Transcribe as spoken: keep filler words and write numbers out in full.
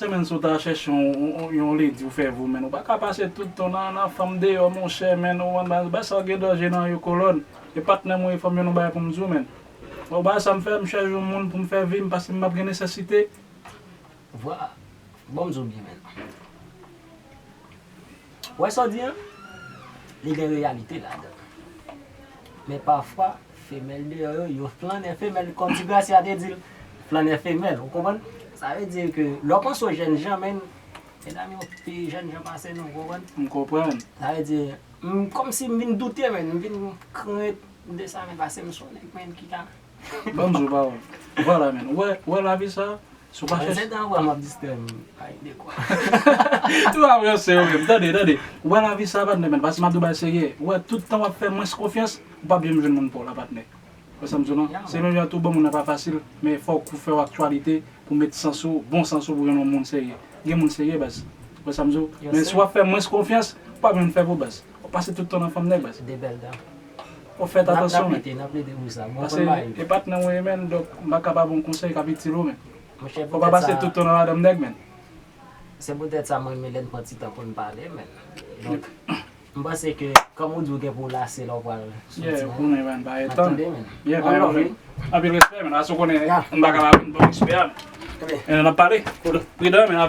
Sèmen, si w ta chèche yon, yon, yon lady ou fè vou, menn, ou pa ka pase tout tan nan, nan fanm deyò, monchè, menn, ou konprann, bagay sa gen danje nan yo kolòn. E patnè m ou e fanm yo, nou bagay pou m di w, menn. Ou bagay sa m fè, m chèche yon moun pou m fè vi m, paske m ap gen nesesite. Vwa, bon, m di w byen, menn. Wè sa w di an? Li gen reyalite ladan. Men pafwa, femèl deyò yo, yo flannè femèl, kòm ti Gracia te di l, flannè femèl, ou konprann? Sa vle di ke lè w panse w jènjan, menn, medam yo pi jènjan pase nou, ou konprann? M konprann. Sa vle di, m, kòmsi m vin doute, menn, m vin krent de sa, menn, paske m se yon nèg, menn, ki ka. Ban m di w pawòl. Vwala, menn. Ou wè, ou wè lavi sa, si w pa chèche. Se tan vwa m ap distrè m, pa gen de kwa. Tou ap ranse yo menm. Tande, tande. Ou wè lavi sa, patnè, menn, paske m ap di w bagay serye. Ou wè, tout tan w ap fè mwens konfyans, ou p ap janm jwenn moun pa w la, patnè. Ou wè sa m di w lan? Se menm jan tou, bon, moun nan pa fasil, men fòk ou fè w aktyalite pou met sans ou, bon sans ou pou jwenn yon moun serye. Gen moun serye, baz. Ou wè sa m di w? Men si w ap fè mwens konfyans, ou p ap janm fè pou baz. W ap pase tout tan nan fanm nèg, baz. De bèl dam. Ou fèt atansyon, men. N ap lite, n ap lite pou sa. Bon, paske e patnè w ye, menn, donk m pa ka ba w yon konsèy k ap itil ou, menn. Monchè, fò w pa pase tout tan nan madanm nèg, menn. Se poutèt sa m renmen lè n pran ti tan pou n pale, menn. Donk, m panse ke, kòm ou di, w gen pou w lase lè w pral soti, menn. N ap tande, menn. Anpil respè, menn. Aso konnen m pa ka ba w bon respè a. N ap pale. Pridan, menn, avèk